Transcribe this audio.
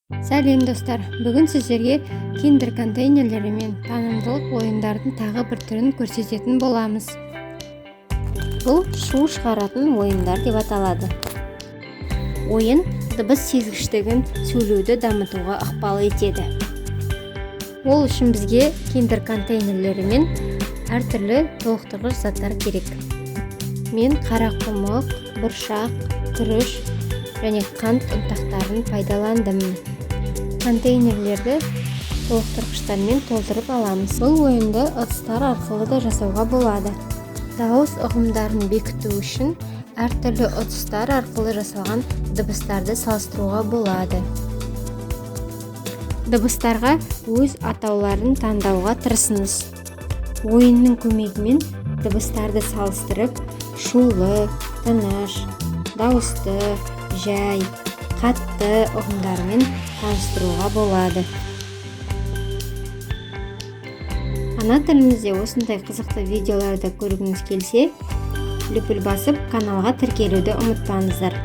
Сәлем, достар! Бүгін сіздерге киндер контейнерлері мен танымдылық ойындардың тағы бір түрін көрсететін боламыз. Бұл шу шығаратын ойындар деп аталады. Ойын дыбыс сезгіштігін, сөйлеуді дамытуға ықпал етеді. Ол үшін бізге киндер контейнерлері мен әртүрлі толықтырғыш заттар керек. Мен қарақұмық, бұршақ, күріш және қант ұнтақтарын пайдаландым. Контейнерлерді толықтырғыштармен толтырып аламыз. Бұл ойынды ыдыстар арқылы да жасауға болады. Дауыс ұғымдарын бекіту үшін әртүрлі ыдыстар арқылы жасалған дыбыстарды салыстыруға болады. Дыбыстарға өз атауларын таңдауға тырысыңыз. Ойынның көмегімен дыбыстарды салыстырып, шулы, тыныш, дауысты, жай, қатты ұғымдарымен таныстыруға болады. Ана тілімізде осындай қызықты видеоларды көргіңіз келсе, лүпіл басып, каналға тіркелуді ұмытпаңыздар.